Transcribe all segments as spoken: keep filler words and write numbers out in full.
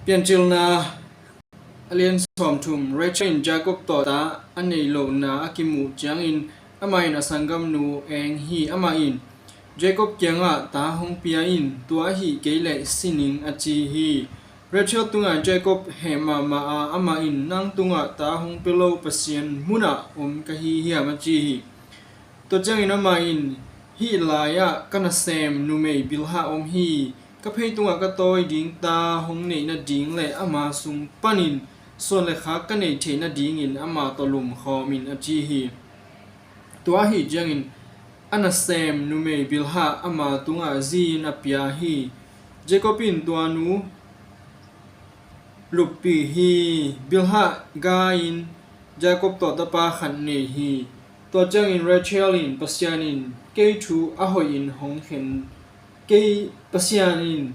Piancilna a lian sawmthum. Rachel in Jacob tawh ta a neih lohna a kimuh ciangin amah in a sanggamnu eng hi. Amah in, "Jacob kiangah ta hong pia in, tua ahih kei leh si ning," a ci hi. Rachel tungah Jacob heh mahmah a, amah in, "Nang tungah ta hong pia lo Pasian munah om ka hi hiam?" a ci hi. Tua ciangin amah in, "Hih lai-ah ka nasem numei Bilhah om hi. Ka phei tungah ka tawi ding ta hong neih nading le ama sung panin suan le khak ka neih theih nadingin ama tawh lumkhawm in," a ci hi. Tua ahi ciangin a nasem numei Bilhah ama tungah zi-in a pia hi. Jacob in tua nu luppih hi. Bilhah gai-in Jacob tawh tapa khat nei hi. Tua ciangin Rachel in, "Pasian in kei thu a hoihin hong khen, kei, Pasian in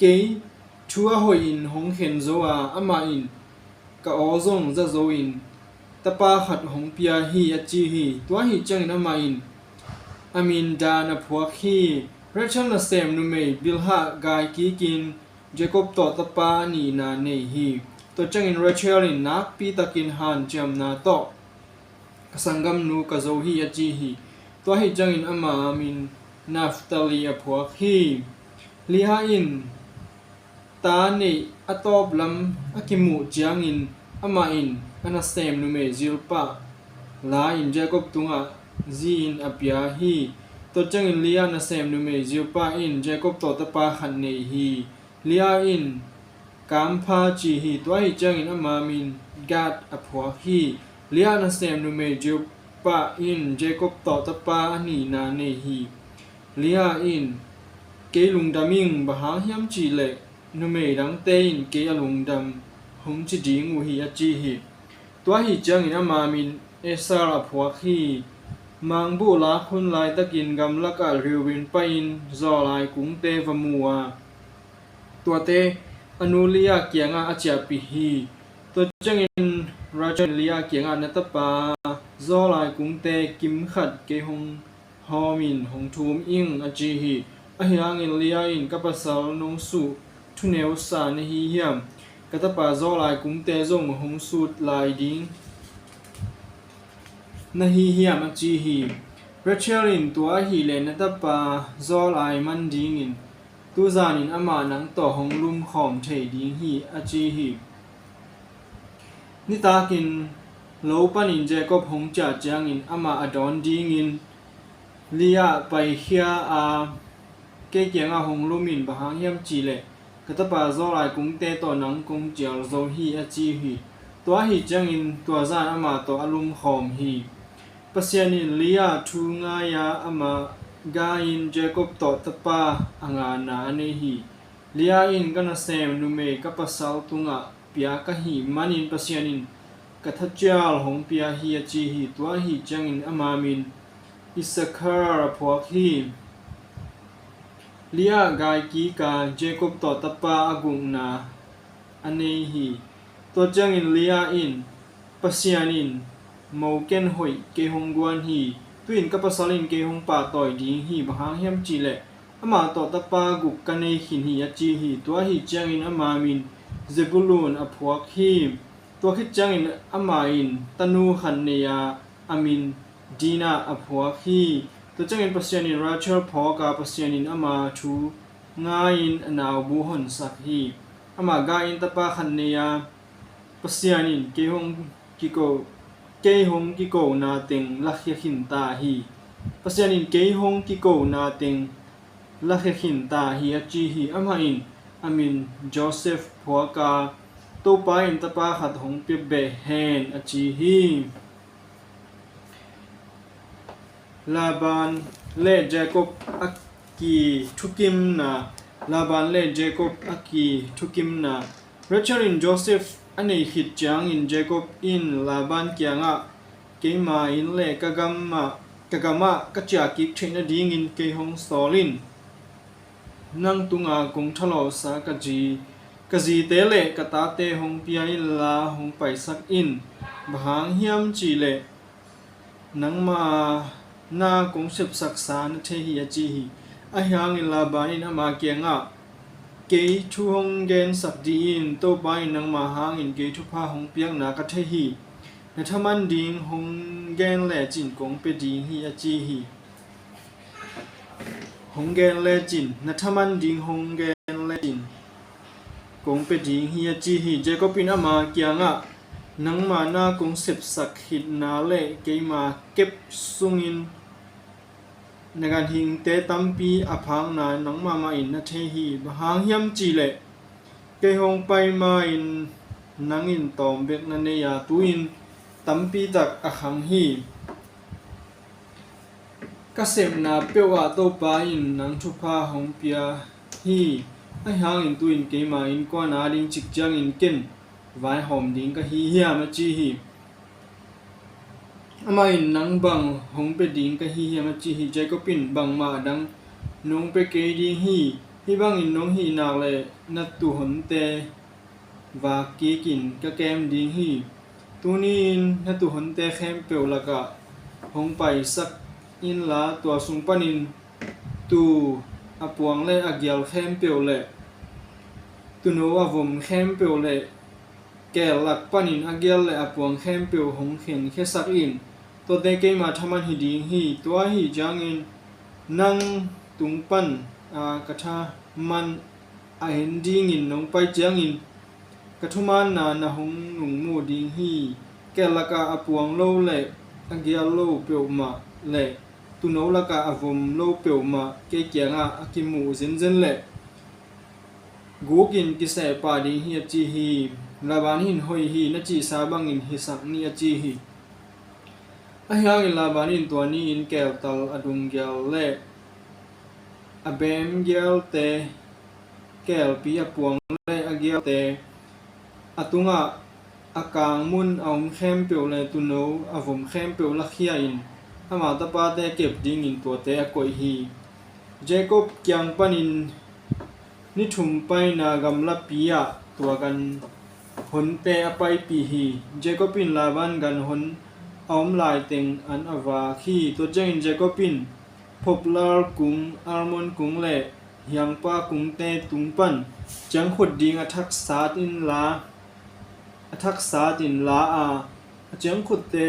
kei thu a hoihin hong khen zo a, amah in ka aw zong za zo-in tapa khat hong pia hi," a ci hi. Tua ahi ciangin amah in a min Dan a phuak hi. Rachel nasem numei Bilhah gai kikin Jacob tawh tapa a nihna nei hi. Tua ciangin Rachel in nakpi takin hanciamna tawh a sanggamnu ka zo hi, a ci hi. Tua ahi ciangin ama min Naphtali a phuak hi. Leah in ta neih a tawp lam a kimuh ciangin amah in a nasem numei Zilpah la-in Jacob tungah zi-in a pia hi. Tua ciangin Leah nasem numei Zilpah in Jacob tawh tapa khat nei hi. Leah in Kampha ci hi. Tua ahi ciangin ama min Gad a phuak hi. Leah nasem numei Zilpah in Jacob tawh tapa a nihna nei hi. Leah in, "Kei lungdam ing, bang hang hiam cih leh numei dangte in kei a lungdam hong ci ding uh hi," a ci hi. Tua ahi ciangin ama min Asher a phuak hi. Mangbuh lak hun laitakin gamlakah Reuben pai-in zawlai kungte va mu a, tuate a nu Leah kiangah a ciahpih hi. Tua ciangin Rachel in Leah kiangah, "Na tapa zawlai kungte kim khat kei hong hawmin hong thum ing," a ci hi. Ahi hangin Leah in, "Ka pasal nong suh thuneusa na hi hiam? Ka tapa zawlai kungte zong hong sut lai ding na hi hiam?" a ci hi. Rachel in, "Tua ahih leh na tapa zawlai man dingin tuzanin amah nang tawh hong lumkhawm thei ding hi," a ci hi. Nitakin lo panin Jacob hong ciah ciangin amah a dawn dingin Leah paikhia a, "Kei kiangah hong lum in, bang hang hiam cih leh ka tapa zawlai kungte tawh nang kong cial zo hi," a ci hi. Tua ahi ciangin tua zan amah tawh a lumkhawm hi. Pasian in Leah thu ngai a, amah gai-in Jacob tawh tapa a ngana a nei hi. Leah in, "Ka nasem numei ka pasal tungah pia ka hih manin Pasian in ka thacial hong pia hi," a ci hi. Tua ahi ciangin ama min Issachar a phuak hi. Leah gai kik a, Jacob tawh tapa a gukna a nei hi. Tua ciangin Leah in, "Pasian in mo ken hoih kei hong guan hi. Tu-in ka pasal in kei hong pahtawi ding hi. Bang hang hiam cih leh amah tawh tapa guk ka nei khin hi," a ci hi. Tua ahi ciangin ama min Zebulun a phuak hi. Tua khit ciangin amah in tanu khat nei a, a min Dinah a phuak hi. Tua ciangin Pasian in Rachel phawk a, Pasian in ama thu ngai-in a naubu honsak hi. Amah gai-in tapa khat nei a, Pasian in kei hong kiko, kei hong kikona teng lakhia khin ta hi. Pasian in kei hong kikona teng lakhia khin ta hi, a ci hi. Amah in a min Joseph phuak a, Topa in tapa khat hong pia beh hen, a ci hi. Laban le Jacob a kithukimna. Laban le Jacob a kithukimna. Rachel in Joseph a nei khit ciangin Jacob in Laban kiangah, "Keima inn le ka gamah, ka gamah ka ciah kik theih nadingin kei hong sawl in. Nang tunga kong thalawhsa ka zi, ka zite le ka tate hong pia inla hong paisak in. Bang hang hiam cih leh nangma na kong sepsaksa na thei hi," a ci hi. Ahi hangin Laban in ama kiangah, kei thu hong gensak dih in. Topa in nangma hangin kei thupha hong piakna ka thei hi. Na thaman ding hong gen lecin kong pia ding hi, a ci hi. Hong gen lecin, na thaman ding hong gen lecin kong pia ding hi, a ci hi. Jacob in ama kiangah, nangma na kong sepsak khitna le keima kep sungin na ganhingte tampi a phakna nangmah mah in na thei hi. Bang hang hiam cihleh kei hong pai ma-in nang in tawm bek na nei a, tu-in tampi tak a khang hi. Ka sepna peuh ah Topa in nang thupha hong pia hi. Ahi hangin tu-in keima innkuan a ding cik ciangin ken vaihawm ding ka hi hiam, a ci hi. Amah in, nang bang hong pia ding ka hi hiam, a ci hi. Jacob in, bangmah dang nong pia kei ding hi. Hih bangin nong hih nak leh na tuuhonte vak kikin ka kem ding hi. Tuni-in na tuuhonte khempeuh lakah hong paisak inla, tua sung panin tuu a puang le a gial khempeuh le tuuno a vom khempeuh le keel lak panin a gial le a puang khempeuh hong khenkhiasak in. Tuate keima thaman hi ding hi. Tua ahi ciangin nang tung pan a ka thaman a en dingin nong pai ciangin ka thumaanna na hong nungmu ding hi. Keel lakah a puang lo le a gial lo peuhmah le tuuno lakah a vom lo peuhmah kei kiangah a kimuh zenzen leh gukin kiseh pah ding hi, a ci hi. Laban in, hoih hi, na cihsa bangin hisak ni, a ci hi. Ahi hangin Laban in tua ni-in keeltal a dunggial le a beemgialte, keelpi a puang le a gialte, a tungah a kangmun a om khempeuh le tuuno a vom khempeuh lakhia in ama tapate kep dingin tuate a koih hi. Jacob kiang panin ni thum paina gamlapi ah tua ganhonte a paipih hi. Jacob in Laban ganhon a om laiteng an a vak hi. Tua ciangin Jacob in Poplar kung, Almon kung le hiangpa kungte tung pan ciangkhut ding a thak sat in la, a thak sat in la a, a ciangkhutte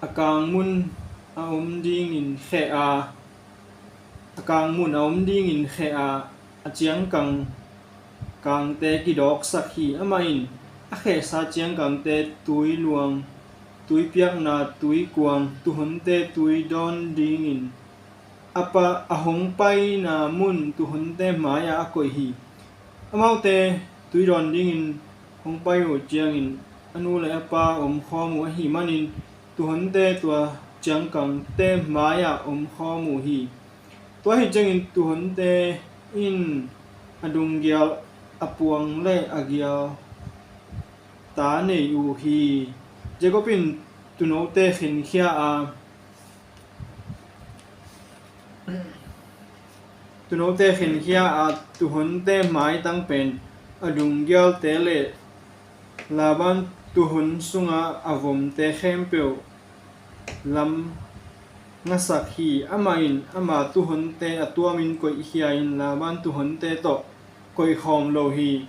a kangmun a om dingin kheh a, a kangmun a om dingin kheh a, a ciangkang kangte kidawksak hi. Amah in a khehsa ciangkangte tui luang, tui piakna, tui kuang, tuuhonte tui dawn dingin a pa, a hong paina mun tuuhonte hmaiah a koih hi. Amaute tui dawn dingin hong pai uh ciangin a nu le a pa om khawm uh ahih manin tuuhonte tua ciangkangte hmaiah om khawm uh hi. Tua ahi ciangin tuuhonte in a dunggial a puang le a gial ta nei uh hi. Jacob in tuunote khenkhia a, tuunote khenkhia a, tuuhonte hmaitang pen a dunggialte le Laban tuuhon sunga a vomte khempeuh lam ngasak hi. Amah in ama tuuhonte a tuamin koihkhia in Laban tuuhonte tawh koihkhawm lo hi.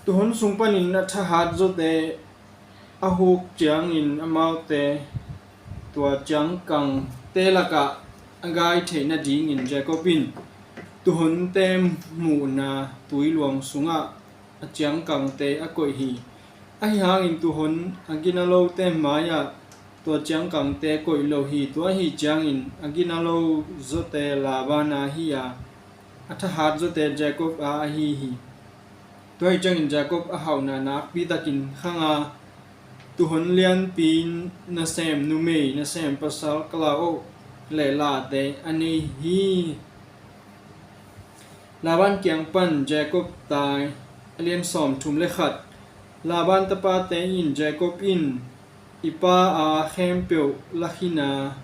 Tuuhon sung panin a thahat zawte a huk ciangin amaute tua ciangkangte lakah a gai theih nadingin Jacob in tuuhonte muhna tui luang sungah a ciangkangte a koih hi. Ahi hangin tuuhon a gina lote hmaiah tua ciangkangte koih lo hi. Tua ahi ciangin a gina lo zawte Laban a hi a, a thahat zawte Jacob a ahi hi. Tua ahi ciangin Jacob a hauhna nakpi takin khang a, tuuhon lianpi nasem numei, nasem pasal, kalaoh le lahte a nei hi. Laban kiang pan Jacob tai. A lian sawmthum le khat. Laban tapate in Jacob in i pa a khempeuh lakhin a,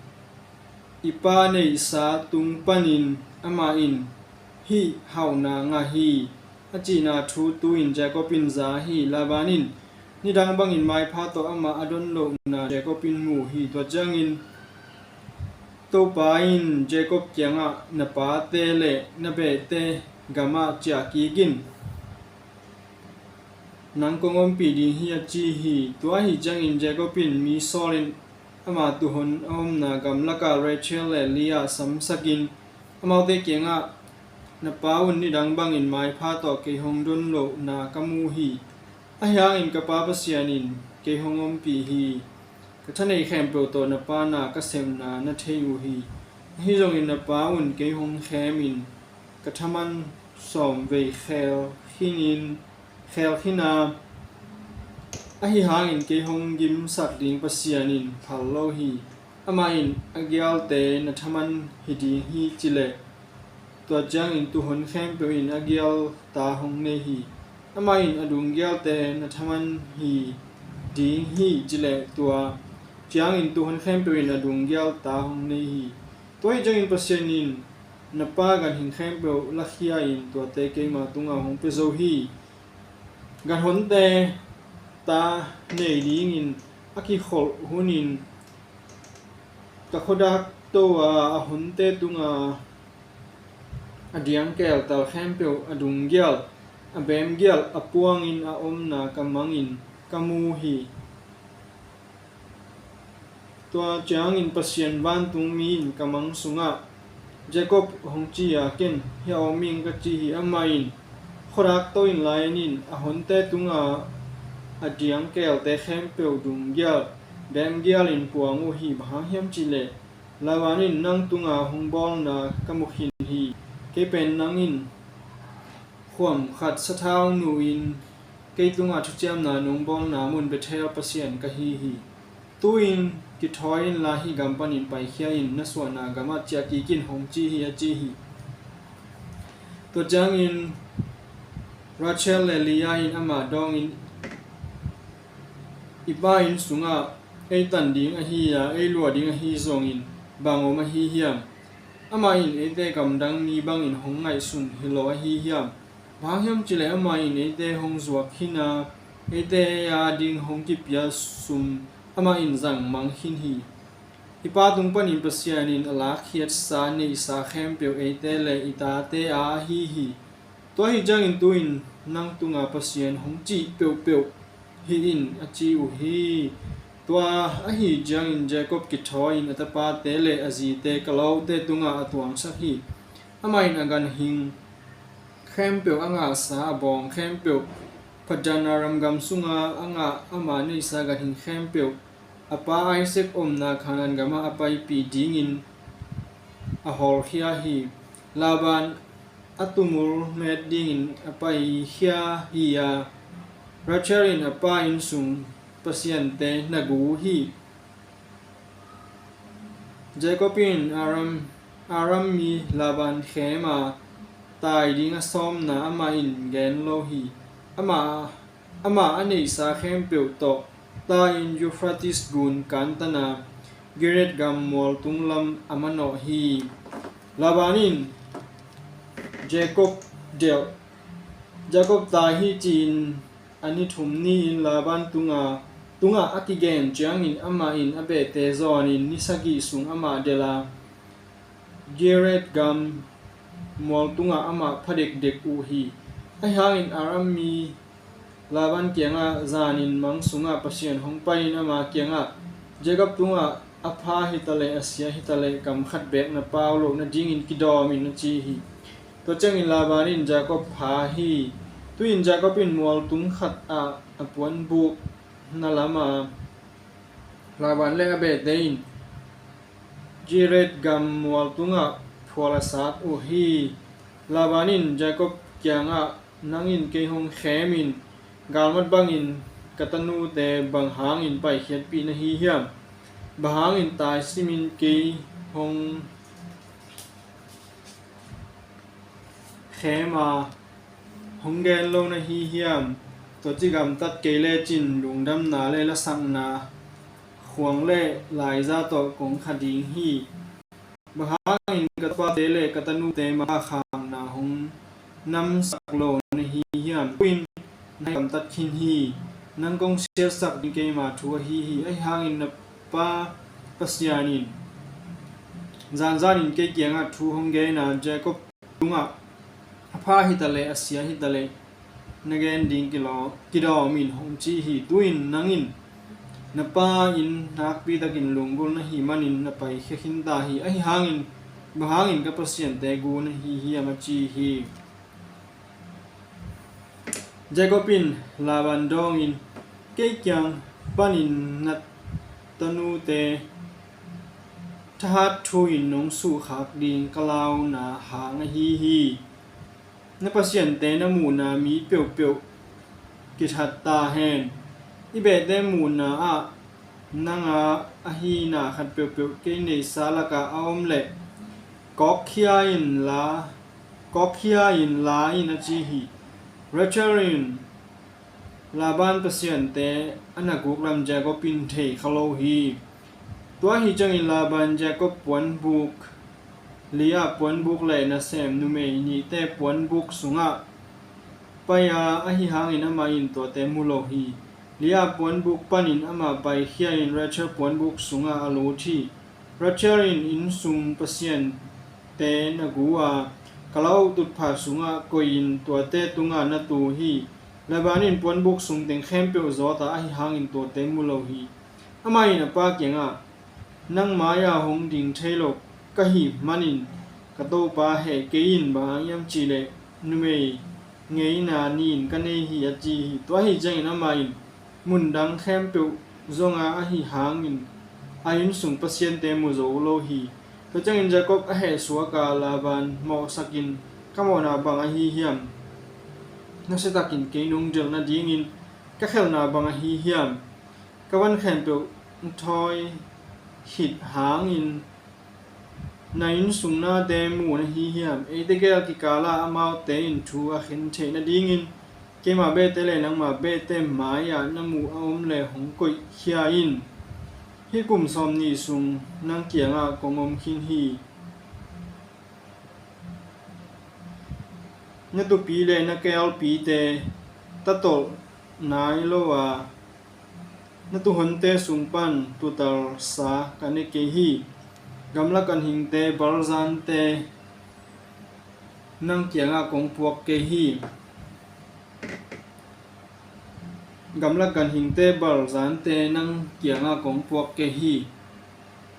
i pa neihsa tung panin amah in hih hauhna ngah hi, a cihna thu tu-in Jacob in za hi. Laban in nidang bangin maipha tawh amah a don lohna Jacob in mu hi. Tua ciangin Topa in Jacob kiangah, na pate le na behte gamah ciah kik in, nang kong ompih ding hi, a ci hi. Tua ahi ciangin Jacob in mi sawlin ama tuuhon a omna gamlakah Rachel le Leah samsakin amaute kiangah, na pa un nidang bangin maipha tawh kei hong don lohna ka mu hi. Ahi hangin ka pa Pasian in kei hong ompih hi. Ka tha nei khempeuh tawh na pa na ka sepna na thei uh hi. Ahi zongin na pa un kei hong khemin ka thaman sawm vei khel khinin, khel khin a, ahi hangin kei hong gimsak ding Pasian in phal lo hi. Amah in a gialte na thaman hi ding hi ci leh, tua ciangin tuuhon khempeuh in a gial ta hong nei hi. Amah in a dunggialte na thaman hi ding hi ci leh, tua ciangin tuuhon khempeuh in a dunggial ta hong nei hi. Tua ahi ciangin Pasian in na pa ganhing khempeuh lakhia in tuate keima tungah hong pia zo hi. Ganhonte ta nei dingin a kikholh hunin ka khuadak to a, a honte tunga a diangkel tal khempeuh, a dunggial, a beemgial a puangin a omna ka mangin ka mu hi. Tua ciangin Pasian vantungmi in ka mang sungah, Jacob hong ci a, ken hiah om ing, ka ci hi. Amah in, khuadak to inla en in, a honte tunga a diangkelte khempeuh dunggial, beemgial in puang uh hi. Bang hang hiam cih leh Laban in nang tunga hong bawlna ka mu khin hi. Kei pen nang in khuam khat sathau nuhin kei tunga thuciamna nong bawlna mun Bethel Pasian ka hi hi. Tu-in kithawi inla hih gam panin paikhia in, na suahna gamah ciah kik in, hong ci hi, a ci hi. Tua ciangin Rachel le Leah in amah dawngin, i pa inn sungah ei tan ding ahi a, ei luah ding ahi zongin bang om ahi hiam? Amah in eite gamdang mi bangin hong ngaihsun hi lo ahi hiam? Bang hang hiam cih leh amah in eite hong zuak khin a, eite a ding hong kipia sum amah in zang mang khin hi. I pa tung panin Pasian in a lakkhiatsa neihsa khempeuh eite le i tate a ahi hi. Tua ahi ciangin tu-in nang tunga Pasian hong cih peuhpeuh hih in, a ci uh hi. Tua ahi ciangin Jacob kithawi-in a tapate le a zite, ka lote tungah a tuangsak hi. Amah in a ganhing khempeuh, a ngahsa a bawng khempeuh, Paddan Aram gam sunga a ngah ama neihsa ganhing khempeuh, a pa Isaac omna Kanaan gamah a paipih dingin a hawlkhia hi. Laban a tumul met dingin a paikhia hi a, Rachel in a pa inn sung pasiante na gu hi. Jacob in Aram, Aram mi Laban khem a, tai ding a sawmna amah in gen lo hi. Amah, amah a neihsa khempeuh tawh tai-in Euphrates gun kantan a, Gilead gam mualtung lam a manawh hi. Laban in Jacob delh, Jacob tai hi ci-in a ni thum ni-in Laban tunga, tungah a kigen ciangin amah in a behte zawnin ni sagih sung amah delh a, Gilead gam mual tungah amah pha dekdek uh hi. Ahi hangin Aram mi Laban kiangah zanin mang sungah Pasian hong pai-in ama kiangah, Jacob tungah a pha hitaleh a sia hitaleh kam khat beek na pau loh nadingin kidawm in, a ci hi. Tua ciangin Laban in Jacob pha hi. Tu-in Jacob in mualtung khat ah a puanbuk na lam a, Laban le a behte in Gilead gam mualtungah phual a sat uh hi. Laban in Jacob kiangah, nang in kei hong khem in, galmat bangin ka tanute bang hangin paikhiatpih na hi hiam? Bang hangin tai simin kei hong khem a, hong gen lo na hi hiam? Tua ci gamtat kei lecin lungdamna le lasakna khuang le laiza tawh kong kha ding hi. Bang hangin ka tapate le ka tanute mah khangna hong namsak lo na hi hiam? Tu-in na hih gamtat khin hi. Nang kong siatsak ding keima thu ahi hi. Ahi hangin na pa Pasian in Zanzanin kei kiangah thu hong gen a, Jacob tungah a pha hitaleh a sia hitaleh na gen ding kilaw- kidawm in hong ci hi. Tu-in nang in na pa inn nakpi takin lunggulh na hih manin na paikhia khin ta hi. Ahi hangin bang hangin ka pasiante gu na hi hiam? a ci hi. Jacob in Laban dawngin, kei kiang panin na tanute thahat thu-in nong suhkhak ding ka launa hang ahi hi. Na pasiante na muhna mi peuhpeuh kithat ta hen. I behte muhna ah nanga ahina khat peuhpeuh kei neihsa lakah a om leh kawkkhia in la, kawkkhia in la in, a ci hi. Rachel in Laban pasiante a na guk lam Jacob in thei kha lo hi. Tua ahi ciangin Laban Jacob puanbuk, Leah puanbuk le nasem numei nihte puanbuk sungah pai a, ahi hangin amah in tuate mu lo hi. Leah puanbuk panin amah paikhia in Rachel puanbuk sungah a lut hi. Rachel in innsung pasiante na gu a, kalau tutphah sungah koih in tuate tungah na tu hi. Laban in puanbuk sung teng khempeuh zawt a, ahi hangin tuate mu lo hi. Amah in a pa kiangah, nang mai-ah hong ding thei lo ka hih manin ka topa heh kei in, bang hang hiam cihleh numei ngeina nin ka nei hi, a ci hi. Tua ahi ciangin amah in mundang khempeuh zong a, ahi hangin a innsung pasiante mu zo lo hi. Tua ciangin Jacob a heh suak a, Laban mawhsakin, ka mawhna bang ahi hiam? Nasiatakin kei nong delh nadingin ka khelhna bang ahi hiam? Ka van khempeuh thawi khit hangin na innsung nate mu na hi hiam? Eite gel kikal ah amaute in thu a khen theih nadingin keima behte le nangma behte mai-ah na muh a om le hong koihkhia in. Hih kum sawmnih sung nang kiangah kong om khin hi. Na tupi le na keelpite tatolh nai lo a, na tuuhonte sung pan tuutalsa ka ne kei hi. Gamla ganhingte balzante nang kiangah kong puak kei hi. Gamla ganhingte balzante nang kiangah kong puak kei hi.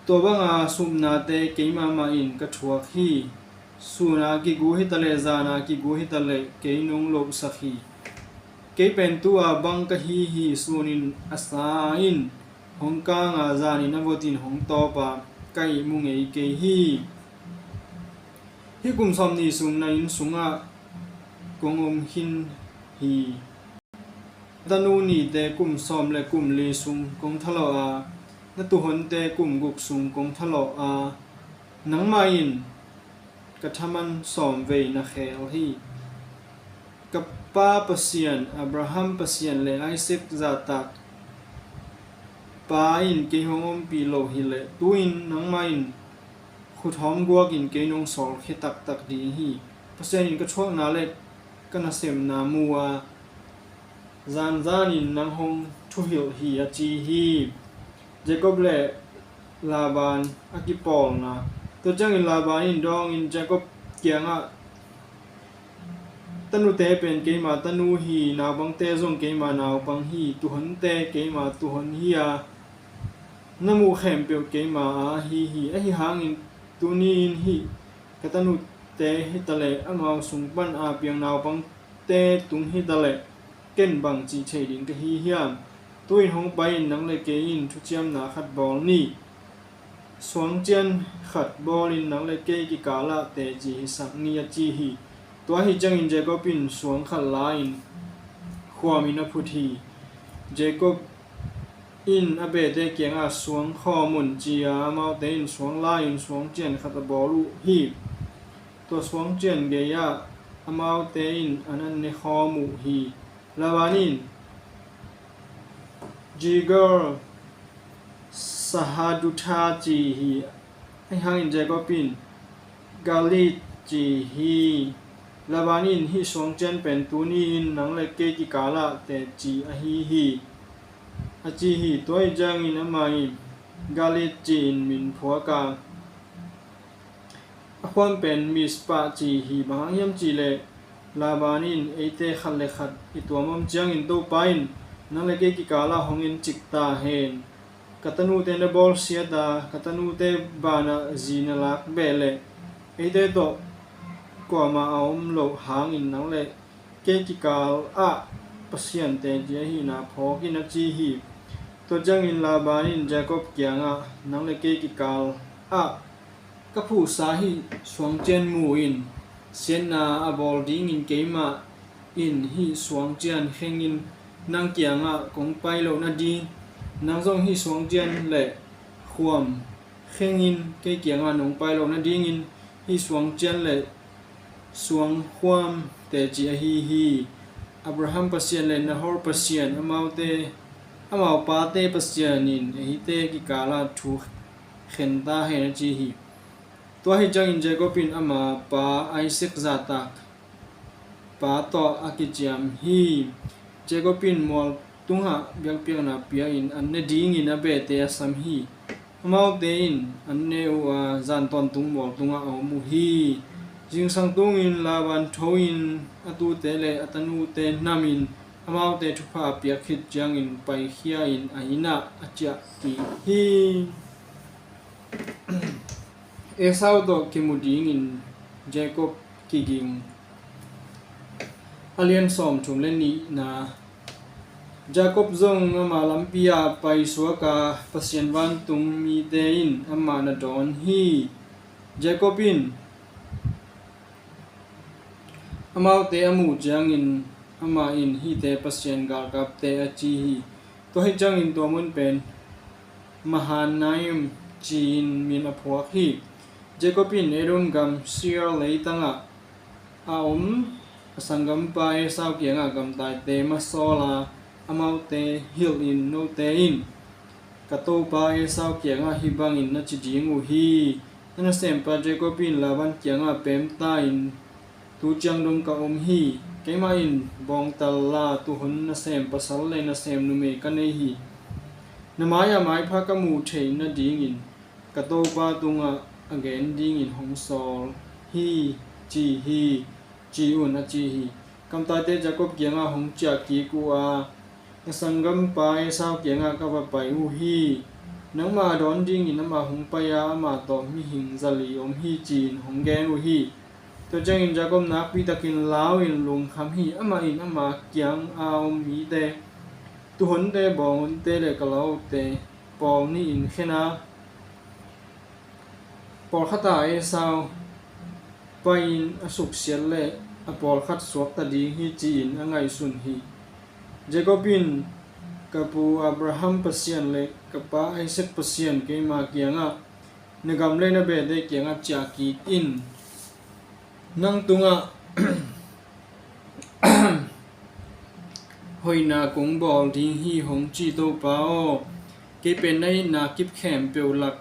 Tua banga supnate keimah mah in ka thuak hi. Sun a kigu hitaleh, zan a kigu hitaleh kei nong lohsak hi. Kei pen tu-a bang ka hi hi. Sun in a sa in hong kang a, zan in a vot in hong tawp a, ka ihmu ngei kei hi. Hih kum sawmnih sung na inn sungah kong om khin hi. Na tanu nihte kum sawm le kum li sung kong thalawh a, na tuuhonte kum guk sung kong thalawh a, nangmah in ka thaman sawmvei na khel hi. Ka pa Pasian, Abraham Pasian le Isaac zahtak Pa in kei hong ompih lo hileh, tu-in nangmah in khuthawm guakin kei nong sawlkhia taktak ding hi. Pasian in ka thuakna le ka nasemna mu a, zanzanin nang hong thuhilh hi, a ci hi. Jacob le Laban a kipawlna. Tua ciangin Laban in dawngin Jacob kiangah, tanute pen keima tanu hi, naupangte zong keima naupang hi, tuuhonte keima tuuhon hi a, na muh khempeuh keima a ahi hi. Ahi hangin tuni-in hih ka tanute hitaleh, amau sung pan a piang naupangte tung hitaleh, ken bangci thei ding ka hi hiam? Tu-in hong pai-in nang le kei in thuciamna khat bawl ni. Suangcian khat bawlin nang le kei kikalah teci hisak ni, a ci hi. Tua ahi ciangin Jacob in suang khat la-in khuamin a phut hi. Jacob in a behte kiangah, suang khawm un, ci a, amaute in suang la-in suangcian khat a bawl uh hi. Tua suangcian gei-ah amaute in an an ne khawm uh hi. Laban in Jegar Sahadutha ci hi. Ahi hangin Jacob in Galeed ci hi. Laban in, hih suangcian pen tuni-in nang le kei kikalah teci ahi hi, a ci hi. Tua ahi ciangin amah in Galeed ci-in min phuak a, A khuam pen Mizpah ci hi. Bang hang hiam cih leh Laban in, "Eite khat le khat i tuam om ciangin Topa in nang le kei kikal ah hong en cik ta hen. Ka tanute na bawlsiat a, ka tanute banah zi na lak beh leh eite tawh kuamah a om loh hangin nang le kei kikal ah Pasian teci ahihna phawk in," a ci hi. Tua ciangin Laban in Jacob kiangah, "Nang le kei kikal ah ka phuhsa hih suangcian mu in. Siatna a bawl dingin keimah in hih suangcian khengin nang kiangah kong pai loh nading, nang zong hih suangcian le khuam khengin kei kiangah nong pai loh nadingin hih suangcian le suangkhuam teci ahi hi. Abraham Pasian le Nahor Pasian, amaute, amau pate Pasian in eite kikal ah thu khen ta hen," a ci hi. Tua hi ciangin Jacob in ama pa Isaac zahtak pa tawh a kiciam hi. Jacob in mual tungah biakpiakna pia-in an ne dingin a behte a sam hi. Amaute in an ne uh a, zan tawntung mual tungah a om uh hi. Zingsang tungin Laban tho-in a tute le a tanute namin amaute thupha a piak khit ciangin paikhia-in a inn ah a ciah kik hi. Esau tawh kimu dingin Jacob kiging. A lian sawmthum le nihna. Jacob zong ama lampi ah paisuak a, Pasian vantung mite in amah na dawn hi. Jacob in amaute a muh ciangin amah in, "Hihte Pasian galkapte," a ci hi. Tua hi ciangin tua mun pen Mahanaim ci-in min a phuak hi. Jacob in Edom gam Seir leitangah a om a sanggampa Esau kiangah gamtaite masawl a, amaute hilhin, "Note in ka topa Esau kiangah hih bangin na ci ding uh hi: 'Na nasempa Jacob in Laban kiangah pemta-in tu ciang dong ka om hi. Keimah in bawngtal la tuhun nasem pasal le nasem numei ka nei hi. Na mai-ah maipha ka muh theih nadingin ka topa tungah a gen dingin hong sawl hi,' ci hi," ci un, a ci hi. Gamtaite Jacob kiangah hong ciah kik uh a, "Na sanggampa Esau kiangah ka va pai uh hi. Nangmah a dawn dingin amah hong pai a, amah tawh mihing zali om hi," ci-in hong gen uh hi. Tua ciangin Jacob nakpi takin lau-in lungkham hi. Amah in ama kiang a om mite, tuhonte, bawnghonte le kalaote pawl nih in khen a, pawlkhat ah Esau pai-in a suksiat leh a pawlkhat suakta ding hi, ci-in a ngaihsun hi. Jacob in, "Ka pu Abraham Pasian le ka pa Isaac Pasian, keima kiangah, na gam le na behte kiangah ciah kik in. Nang tungah hoihna kong bawl ding hi, hong ci Topa aw, kei pen na itna kip khempeuh lak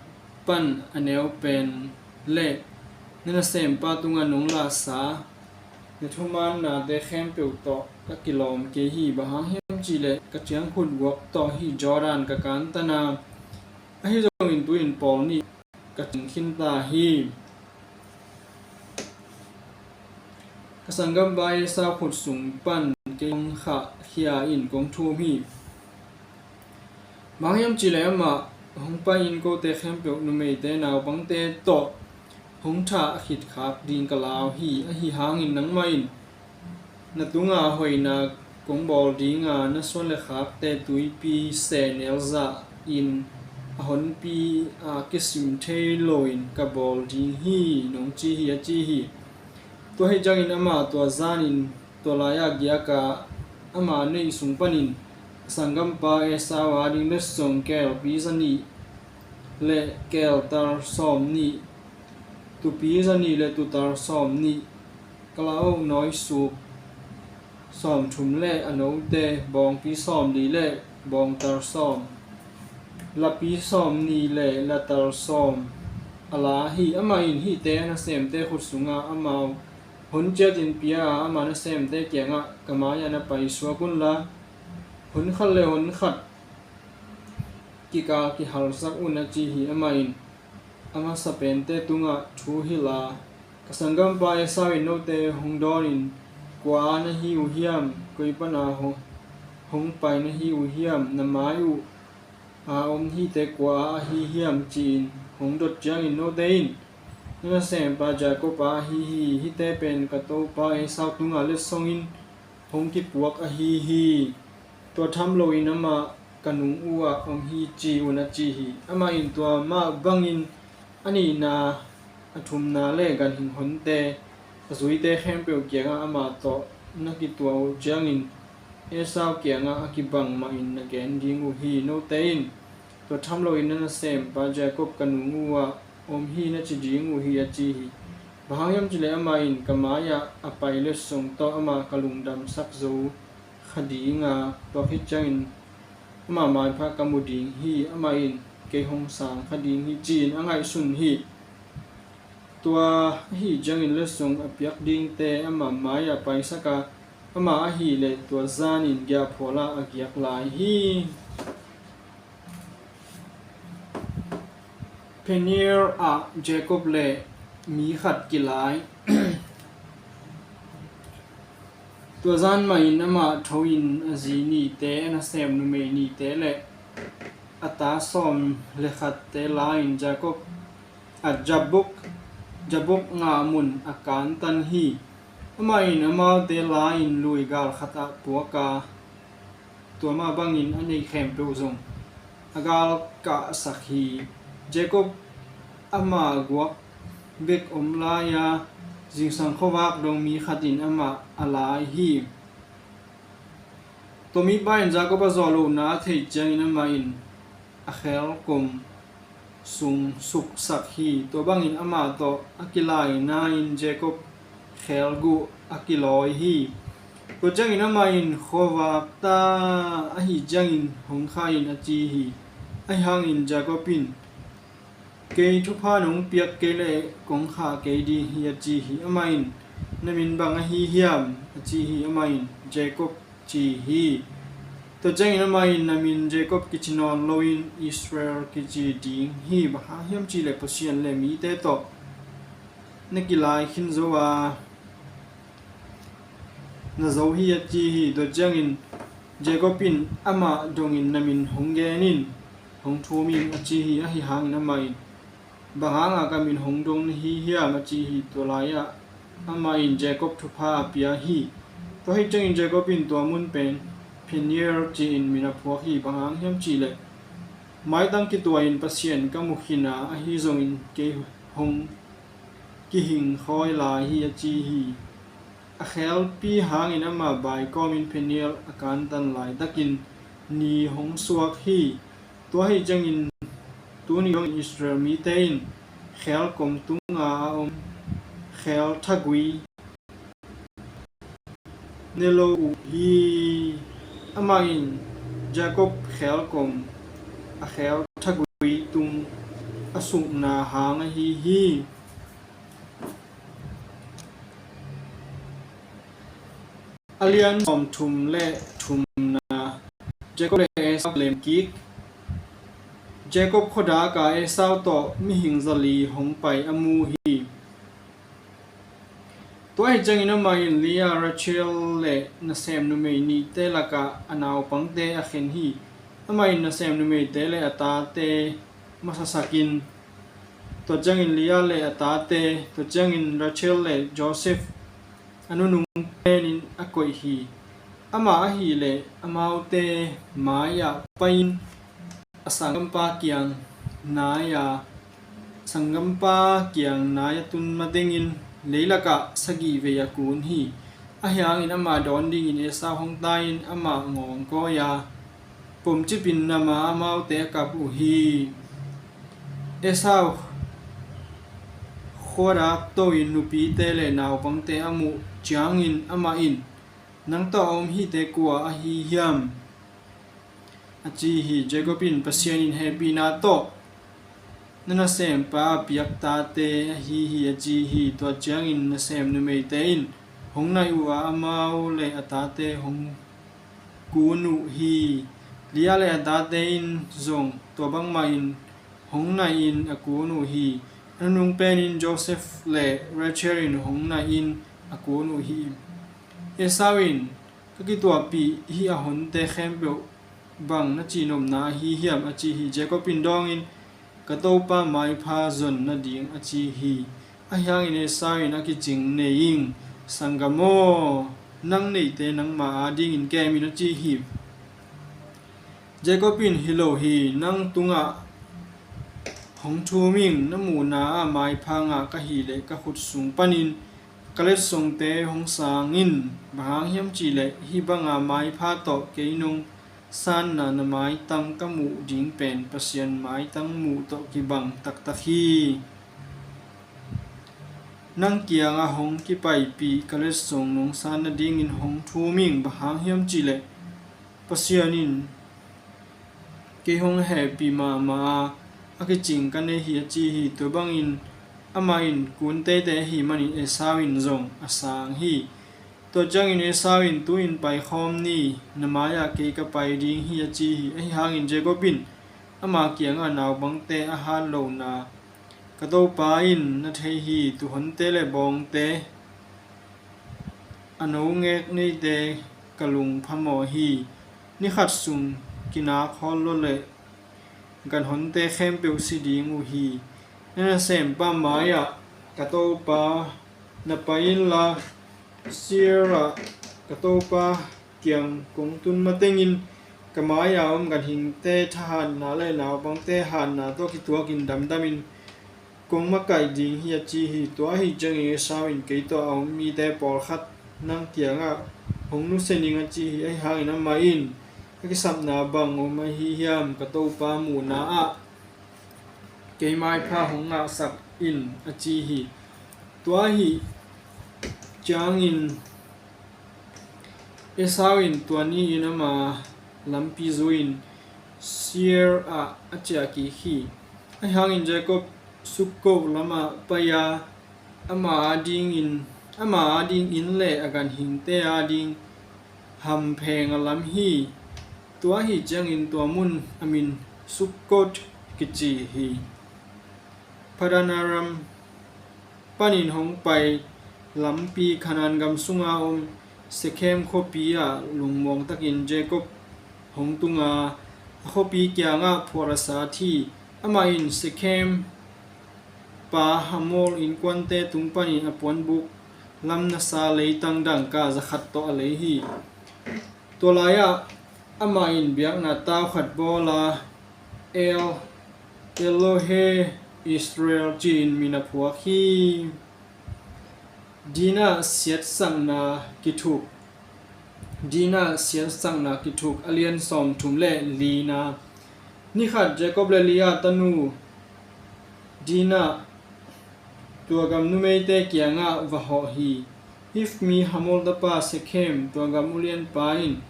pan a neu pen le na nasempa tungah nong lahsa na thumaannate khempeuh tawh ka kilawm kei hi. Bang hang hiam cih leh ka ciangkhut guak tawh hih Jordan ka kantan a, ahi zongin tu-in pawl nih ka cing khinta hi. Ka sanggampa Esau khut sung pan kei hong khahkhia in kong thum hi. Bang hang hiam cih leh amah hong pai-in kote khempeuh, numeite, naupangte tawh hong thah khit khak ding ka lau hi. Ahi hangin nangmah in na tungah hoihna kong bawl ding a, na suan le khakte tuipi seenel zahin a honpi a kisim thei loin ka bawl ding hi,' nong ci hi, a ci hi. Tua hi ciangin amah tua zanin tua lai-ah giak a, ama neih sung panin a sanggampa Esau ading letsong keelpi zanih le keeltar sawmnih, tupi zanih le tutar sawmnih, kalaoh nawisuk sawmthum le a note, bawngpi sawmli le bawngtar sawm, lapi sawmnih le latar sawm a la hi. Amah in hihte a nasemte khut sungah amau hon ciatin pia a, ama nasemte kiangah ka mai-ah na paisuak unla, hon khat le hon khat kikal kihalsak un, a ci hi. Amah in a masa pente tungah thu hilh a, Ka sanggampa Esau in note hong dawnin, kua a na hi uh hiam? Koi pana hong, hong pai na hi uh hiam? Na mai uh a om hihte kua a ahi hiam? Ci-in hong dot ciangin note in, na nasempa Jacob a ahi hi. Hihte pen ka topa Esau tunga letsongin hong kipuak ahi hi. Tua tham loin amah ka nung uhah om hi ci un, a ci hi. Amah in tua mah bangin a nihna, a thumna le ganhing honte, a zuite khempeuh kiangah amah tawh na kituah uh ciangin Esau kiangah a kibang mahin na gen ding uh hi. Note in tua tham loin na nasempa Jacob ka nung uhah om hi na ci ding uh hi, a ci hi. Bang hang hiam cih leh amah in ka mai-ah a pai letsong tawh amah ka lungdamsak zo kha ding a, tua khit ciangin amah maipha ka mu ding hi. Amah in kei hong sang kha ding hi, ci-in a ngaihsun hi. Tua ahih ciangin letsong a piak dingte amah mai-ah paisak a, amah ahih leh tua zanin giahphual ah a giak lai hi. Peniel ah Jacob le mi khat kilai. Tua zan mahin amah tho in a zi nihte, a nasem numei nihte le a ta sawm le khatte la-in Jacob, a Jabuk, Jabuk ngah mun a kantan hi. Amah in amaute la-in lui gal khatah puak a, tua mah bangin a neih khempeuh zong a galkahsak hi. Jacob ama guak bek om lai a, zingsang khuavak dong mi khat in amah a lai hi. Tua mipa in Jacob a zawh lohna a theih ciangin amah in a khelkom sung suksak hi. Tua bangin amah tawh a kilaina-in Jacob khelguh a kilawi hi. Tua ciangin amah in, khuavak ta ahih ciangin hong khah in, a ci hi. Ahi hangin Jacob in, kei thupha nong piak kei leh kong khah kei ding hi, a ci hi. Amah in, na min bang ahi hiam? A ci hi. Amah in, Jacob ci hi. Tua ciangin amah in, na min Jacob kici nawn loin Israel kici ding hi. Bang hang hiam cih leh Pasian le mite tawh na kilai khin zo a, na zo hi, a ci hi. Tua ciangin Jacob in amah dongin, na min hong gen in, hong thum in, a ci hi. Ahi hangin amah in, bang hanga ka min hong dong na hi hiam? A ci hi. Tua lai-ah amah in Jacob thupha a pia hi. Tua ahih ciangin Jacob in tua mun pen Peniel ci-in min a phuak hi. Bang hang hiam cih leh maitang kituahin Pasian ka mu khin a, ahi zongin kei hong kihing khawi lai hi, a ci hi. A khelpi hangin amah baikawmin Peniel a kantan laitakin ni hong suak hi. Tua ahih ciangin tuni dongin Israel mite in khelkom tunga a om khelthagui ne lo uh hi. Amah in Jacob khelkom a khelthagui tung a sukna hang ahi hi. A lian sawmthum le thumna. Jacob le Esau lemkik. Jacob khuadak a Esau tawh mihing zali hong pai a mu hi. Tua ahih ciangin amah in Leah, Rachel le nasem numei nihte lakah a naupangte a khen hi. Amah in nasem numeite le a tate masasakin, tua ciangin Leah le a tate, tua ciangin Rachel le Joseph a nunung penin a koih hi. Amah ahih leh amaute mai-ah pai-in a sanggampa kiang nai-a, sanggampa kiang nai a tun matengin leilakah sagih vei a kun hi. Ahi hangin amah dawn dingin Esau hong tai-in amah ngawngkawi a, pomcipin nam a amaute a kap uh hi. Esau khuadak to-in nupite le naupangte a muh ciangin amah in, nang tawh a om hihte kua ahi hiam? A ci hi. Jacob in, Pasian in hehpihna tawh na nasempa a piak tate ahi hi, a ci hi. Tua ciangin nasem numeite in hong naih uh a, amau le a tate hong kun uh hi. Leah le a tate in zong tua bangmahin hong naihin a kun uh hi. A nunung penin Joseph le Rachel in hong naih in a kun uh hi. Esau in, "Ka kituahpih hih a honte khempeuh bang na cihnopna ahi hiam?" a ci hi. Jacob in dawngin, "Ka topa maipha zon nading," a ci hi. Ahi hangin Esau in a kicing nei ing, "Sanggam aw, nang neihte nangma adingin kem in," a ci hi. Jacob in, "Hi lo hi, nang tungah hong thum ing, na muhna ah maipha ngah ka hih leh ka khut sung panin ka letsongte hong sang in. Bang hang hiam cih leh hih banga maipha tawh kei nong sanna na maitang ka muh ding pen Pasian maitang muh tawh kibang taktak hi. Nang kiangah hong kipaipih ka letsong nong san nadingin hong thum ing. Bang hang hiam cih leh Pasian in kei hong hehpih mahmah a, a kicing ka nei hi," a ci hi. Tua bangin amah in kun teitei ahih manin Esau in zong a sang hi. Tua ciangin Esau in, "Tu-in paikhawm ni, na mai-ah kei ka pai ding hi," a ci hi. Ahi hangin Jacob in ama kiangah, "Naupangte a hat lohna ka topa in na thei hi. Tuuhonte le bawngte, a no ngek neite ka lung phamawh hi. Ni khat sung kinak hawl lo leh ganhonte khempeuh si ding uh hi. Na nasempa mai-ah ka topa na pai inla, Seir ah ka topa kiang kong tun matengin ka mai-a om ganhingte thahatna le naupangte hatna tawh kituakin damdamin kong makaih ding hi," a ci hi. Tua ahi ciangin Esau in, "Kei tawh a om mite pawlkhat nang kiangah hong nusia ning," a ci hi. Ahi hangin amah in, "A kisapna bang om ahi hiam? Ka topa muhna ah kei maipha hong ngahsak in," a ci hi. Tua ahi ciangin Esau in tua ni-in ama lampi zui-in Seir ah a ciah kik hi. Ahi hangin Jacob Sukkoth lamah pai-a, ama adingin, ama adingin le a ganhingte ading hampheng a lam hi. Tua ahi ciangin tua mun a min Sukkoth kici hi. Paddan Aram panin hong pai lampi Kanaan gam sunga om Shekhem khuapi ah lungmuang takin Jacob hong tunga, a khuapi kiangah phual a sat hi. Amah in Shekhem pa Hamor innkuante tung panin a puanbuk lam nasa leitang dangka zakhat tawh a lei hi. Tua lai-ah amah in biakna tau khat bawl a, "El Elohe Israel," ci-in min a phuak hi. Dinah siatsakna kithuk. Dinah siatsakna kithuk, a lian sawmthum le lina. Ni khat Jacob le Leah tanu Dinah tua gam numeite kiangah va hawh hi. Hivmi Hamor tapa Shekhem, tua gam ulianpa in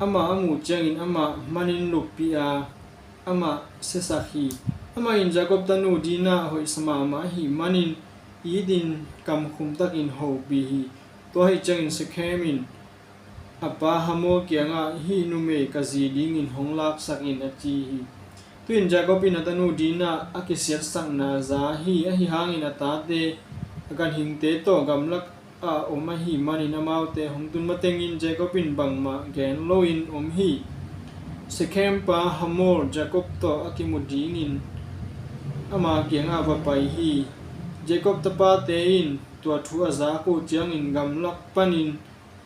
amah a muh ciangin amah manin luppih a, amah siasak hi. Amah in Jacob tanu Dinah hoihsa mahmah ahih manin itin kamkhum takin hopih hi. Tua ahi ciangin Shekhem in a pa Hamor kiangah, "Hih numei ka zi dingin hong laksak in," a ci hi. Tu-in Jacob in a tanu Dinah a kisiatsakna za hi. Ahi hangin a tate, a ganhingte tawh gamlak a om ahih manin amaute hong tun matengin Jacob in bangmah gen loin om hi. Shekhem pa Hamor Jacob tawh a kimu dingin ama kiangah va pai hi. Jacob tapate in tua thu a zak uh ciangin gamlak panin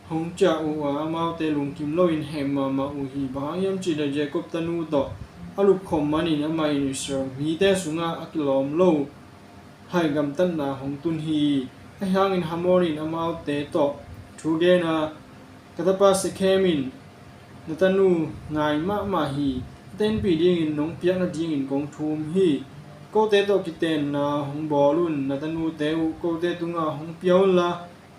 hong ciah uh a, amaute lungkim loin hem mahmah uh hi. Bang hang hiam cih leh Jacob tanu tawh a lupkhop manin amah in Israel mite sungah a kilawm lo hai gamtatna hong tun hi. Ahi hangin Hamor in amaute tawh thu gen a, "Ka tapa Shekhem in na tanu ngai mahmah hi. A tenpih dingin nong piak nadingin kong thum hi. Kote tawh kitenna hong bawl un. Na tanute uh kote tungah hong pia unla,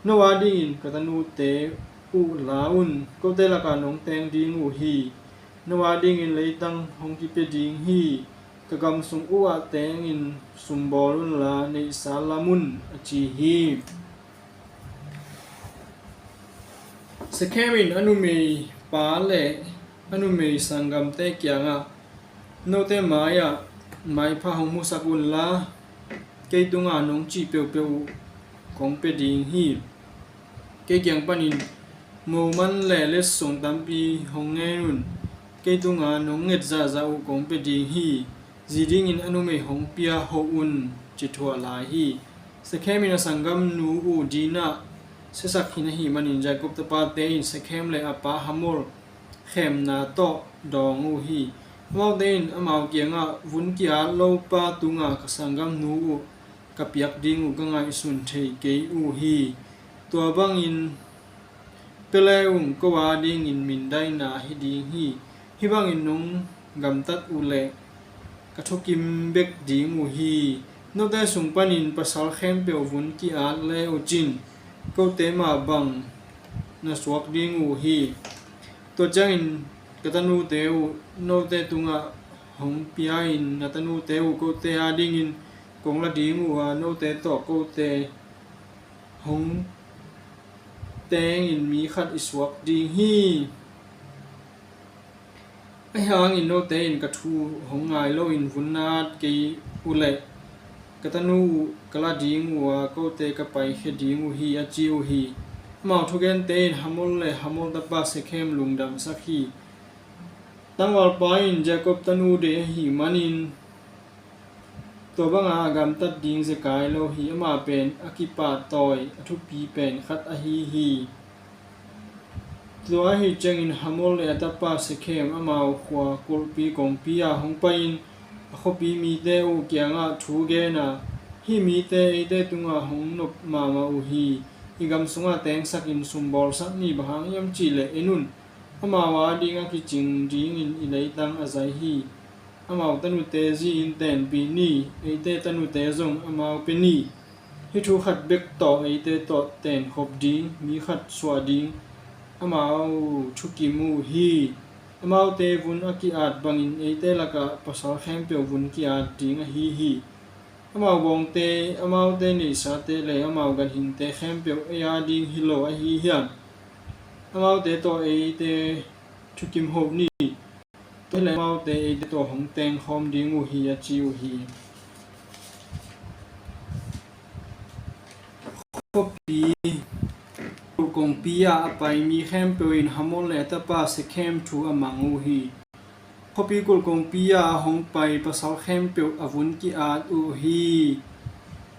no adingin ka tanute uh la un. Kote lakah nong teng ding uh hi. No adingin leitang hong kipia ding hi. Ka gam sung uhah tengin sumbawl unla, neihsa lam un," a ci hi. Shekhem in a numei pa le a numei sanggamte kiangah, "Note mai-ah maipha hong musak unla, kei tunga nong cih peuhpeuh uh kong pia ding hi. Kei kiang panin moman le letsong tampi hong ngen un. Kei tunga nong nget zahzah uh kong pia ding hi. Zi dingin a numei hong pia hoh un, ci thuah lai hi. Sekhem in a sanggamnu uh Dinah siasak khin ahih manin Jacob tapate in Sekhem le a pa Hamor khemna tawh dawng uh hi. Amaute in amau kiangah, vun ki-at lopa tungah ka sanggamnu uh ka piak ding uh ka ngaihsun thei kei uh hi. Tua bangin pia le ung, ko a dingin mindaina hi ding hi. Hih bangin nong gamtat uh leh ka thukim bek ding uh hi. Note sung panin pasal khempeuh vun ki-at le uh cin, kote mah bang na suak ding uh hi. Tua ciangin ka tanute uh note tungah hong pia-in, na tanute uh kote a dingin kong la ding uh a, note tawh kote hong tengin mi khat i suak ding hi. Ahi hangin note in ka thu hong ngai loin vun na at kei uh leh ka tanu uh ka la ding uh a, kote ka paikhia ding uh hi, a ci uh hi. Amau thugente in Hamor le Hamor tapa Sekhem lungdamsak hi. Tangvalpa in Jacob tanu deih ahih manin tua banga a gamtat ding zekai lo hi. Amah pen a kipahtawi a thupi pen khat ahi hi. Tua ahi ciangin Hamor le a tapa Sekhem amau khua kulhpi kongpi ah hong pai-in a khuapi mite uh kiangah thu gen a, hih mite eite tungah hong nop mahmah uh hi. I gam sungah tengsakin sumbawlsak ni, bang hang hiam cihleh en un, amau a ding a kicing dingin i leitang a zai hi. Amau tanute zi-in tenpih ni, eite tanute zong amau pia ni. Hih thu khat bek tawh eite tawh tenkhop ding mi khat suah ding amau thukim uh hi. Amaute vun a ki-at bangin eite lakah pasal khempeuh vun ki-at ding ahi hi. Amau bawngte, amaute neihsate le amau ganhingte khempeuh ei a ding hi lo ahi hiam? Amaute tawh eite thukim hoh ni. Tua hileh amaute eite tawh hong tengkhawm ding uh hi, a ci uh hi. Khuapi kulh kongpi ah a pai mi khempeuh in Hamor le a tapa Sekhem thu a mang uh hi. Khuapi kulh kongpi ah a hong pai pasal khempeuh a vun ki-at uh hi.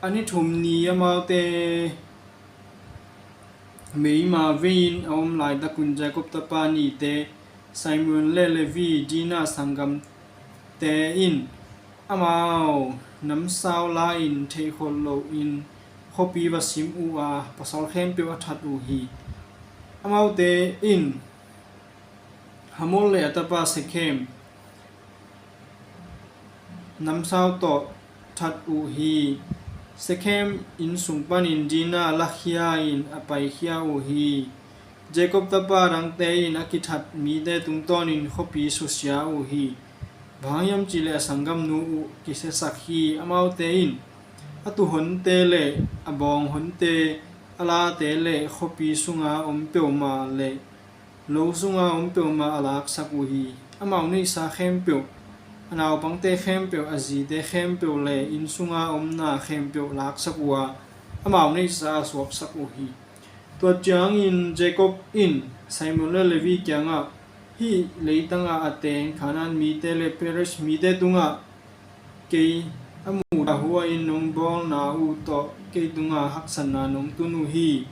A ni thum ni amaute meima vei-in a om laitakun Jacob tapa nihte, Simeon le Levi, Dinah sanggamte in amau namsau la-in theihkholh loin khuapi va sim uh a, pasal khempeuh a that uh hi. Amaute in Hamor le a tapa Sekhem namsau tawh that uh hi. Sekhem inn sung panin Dinah lakhia-in a paikhia uh hi. Jacob tapa dangte in a kithat mite tungtawnin khuapi susia uh hi. Bang hang hiam cihleh a sanggamnu uh kisiasak hi. Amaute in a tuuhonte le a bawnghonte, a late le khuapi sunga om peuhmah le lo sunga om peuhmah a laksak uh hi. Amau neihsa khempeuh, a naupangte khempeuh, a zite khempeuh le inn sunga omna khempeuh laksak uh a, amau neihsa a suaksak uh hi. Tua ciangin Jacob in Simeon le Levi kiangah, hih leitangah a teng Kanaan mite le Periz mite tungah kei a mudah hua-in nong bawlna uh tawh kei tungah haksatna nong tun uh hi.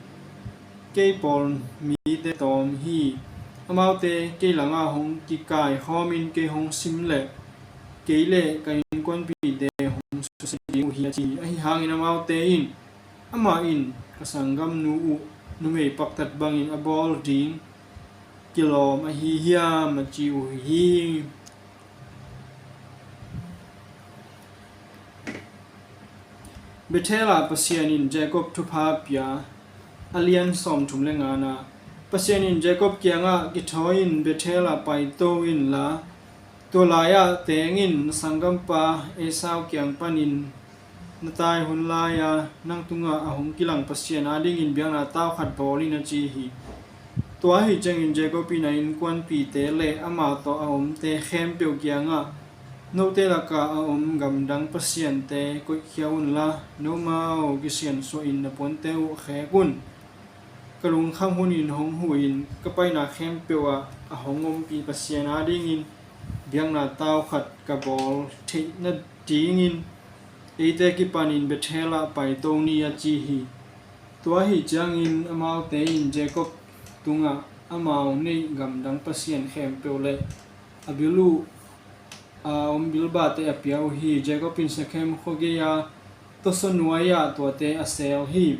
Kei pawl mite tawm hi. Amaute kei langah hong kikaikhawmin kei hong sim leh kei le ka innkuanpihte hong susia ding uh hi, a ci hi. Ahi hangin amaute in, amah in ka sanggamnu uh numei paktat bangin a bawl ding kilawm ahi hiam, a ci uh hi. Bethel ah Pasian in Jacob thupha pia. A lian sawmthum le ngana. Pasian in Jacob kiangah, kithawi-in Bethel ah paito inla, tua lai-ah tengin na sanggampa Esau kiang panin na tai hun lai-a nang tungah a hong kilang Pasian adingin biakna tau khat bawl in, a ci hi. Tua ahi ciangin Jacob in a innkuanpihte le amah tawh a omte khempeuh kiangah, Note lakah a om gamdang pasiante koihkhia unla, nomau kisiansuahin na puante uh khek un. Ka lungkham hunin hong huhin ka paina khempeuh ah a hong ompih Pasian adingin biakna tau khat ka bawl theih nadingin eite kipanin Bethel ah paito ni, a ci hi. Tua ahi ciangin amaute in Jacob tungah amau neih gamdang pasian khempeuh le a bil uh a om bilbate a pia uh hi. Jacob in Shekhem khuagei-a tawsaw nuai-ah tuate a seel hi.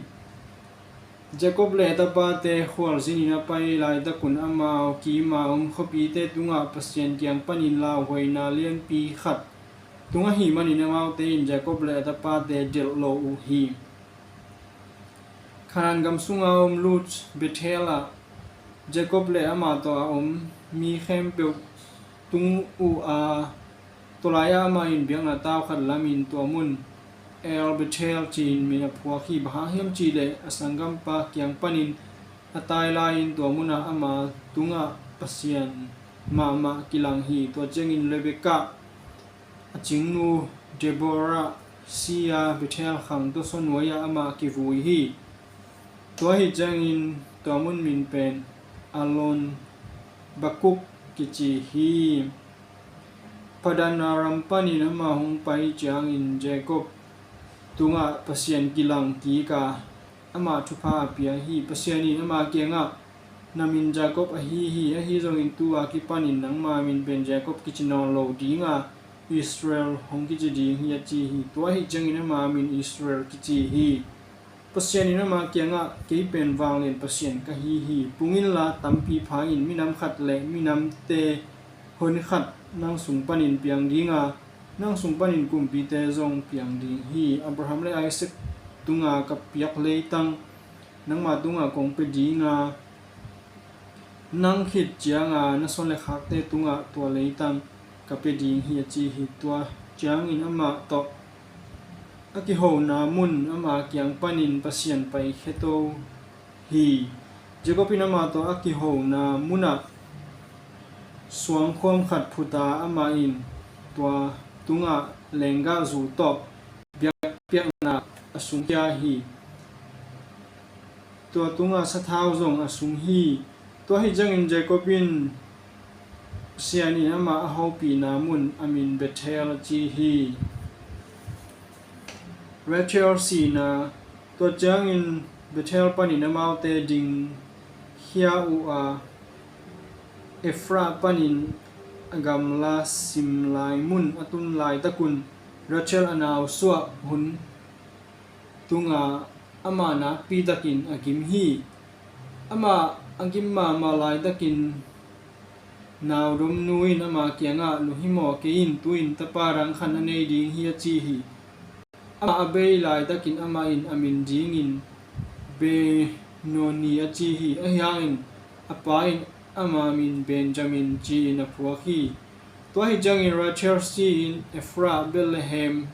Jacob le a tapate khualzinin a pai laitakun amau kima om khuapite tungah Pasian kiang panin lauhuaina lianpi khat tung ahih manin amaute in Jacob le a tapate delh lo uh hi. Kanaan gam sunga om Luz Bethel ah Jacob le amah tawh a om mi khempeuh tung uh a, tua lai-ah amah in biakna tau khat lamin tua mun El Bethel ci-in min a phuak hi. Bang hang hiam cihleh a sanggampa kiang panin a tai lai-in tua munah ama tungah Pasian mahmah kilang hi. Tua ciangin Rebekah a cingnu Deborah si-a Bethel khang tawsaw nuai-ah amah kivui hi. Tua ahi ciangin tua mun min pen Allon Bacuc kici hi. Padan Aram panin amah hong pai ciangin Jacob tungah Pasian kilang kik a, amah thupha a pia hi. Pasian in ama kiangah, "Na min Jacob ahi hi. Ahi zongin tu-a kipanin nangma min pen Jacob kici nawn lo ding a, Israel hong kici ding hi," a ci hi. Tua ahi ciangin ama min Israel kici hi. Pasian in ama kiangah, "Kei pen vanglian Pasian ka hi hi. Pung inla tampi pha in, minam khat le minamte hon khat nang sung panin piang ding a, nang sung panin kumpite zong piang ding hi. Abraham le Isaac tunga ka piak leitang nangma tungah kong pia ding a, nang khit cianga na suan le khakte tungah tua leitang ka pia ding hi," a ci hi. Tua ciangin amah tawh a kihona mun ama kiang panin Pasian paikhia to hi. Jacob in amah tawh a kihona munah suangkhuam khat phut a, amah in tua tungah lenggahzu tawh biakpiakna a sungkhia hi. Tua tungah sathau zong a sung hi. Tua ahi ciangin Jacob in Pasian in amah a hopihna mun a min Bethel a ci hi. Rachel sihna. Tua ciangin Bethel panin amaute dingkhia uh a, Ephrath panin a gamla sim lai mun a tun laitakun Rachel a nausuah hun tunga amah nakpitakin a gim hi. Amah a gim mahmah laitakin naudomnu in ama kiangah, "Lunghimawh kei in, tu-in tapa dang khat na nei ding hi," a ci hi. Amah a bei laitakin amah in a min dingin Benoni a ci hi. Ahi hangin a pa in ama min Benjamin ci-in a phuak hi. Tua ahi ciangin Rachel si-in Ephrath Bethlehem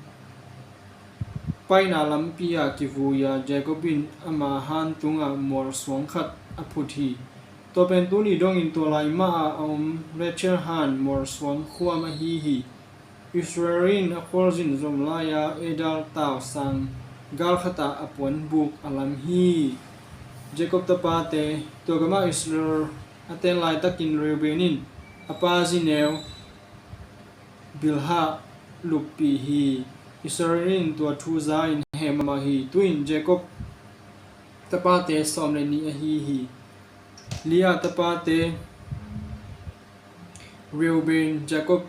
paina lampi-ah kivui a, Jacob in ama han tungah mualsuang khat a phut hi. Tua pen tuni dongin tua lai mah a om Rachel han mualsuang khuam ahi hi. Israel in a khualzin zom lai-a Adar tausang gal khatah a puanbuk a lam hi. Jacob tapate. Tua gamah Israel a ten laitakin Reuben in a pa zineu Bilhah luppih hi. Israel in tua thu za-in heh mahmah hi. Tu-in Jacob tapate sawm le nih ahi hi. Leah tapate Reuben, Jacob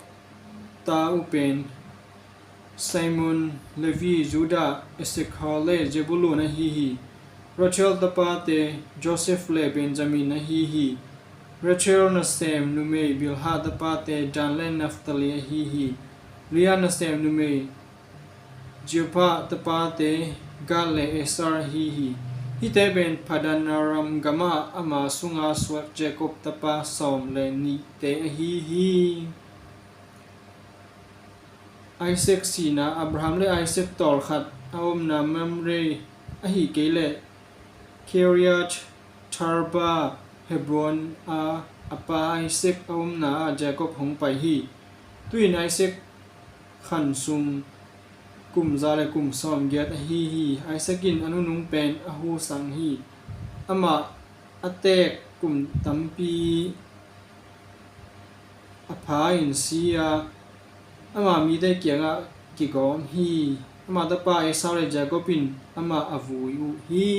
ta uh pen Simeon, Levi, Judah, Issachar le Zebulun ahi hi. Rachel tapate Joseph le Benjamin ahi hi. Rachel nasem numei Bilhah tapate Dan le Naphtali ahi hi. Leah nasem numei Zilpah tapate Gad le Asher ahi hi. Hihte pen Padan Aram gamah ama sunga suak Jacob tapa sawm le nihte ahi hi. Isaac sihna. Abraham le Isaac tawlkhat a omna Mamre ahi kei leh Kiriath Arba, Hebron a a pa Isaac a omna ah Jacob hong pai hi. Tu-in Isaac khan sung kum za le kum sawmgiat ahi hi. Isaac in a nunung pen a husang hi. Amah a teek kum tampi a pha in si a, ama mite kiangah kigawm hi. Ama tapa Esau le Jacob in amah a vui uh hi.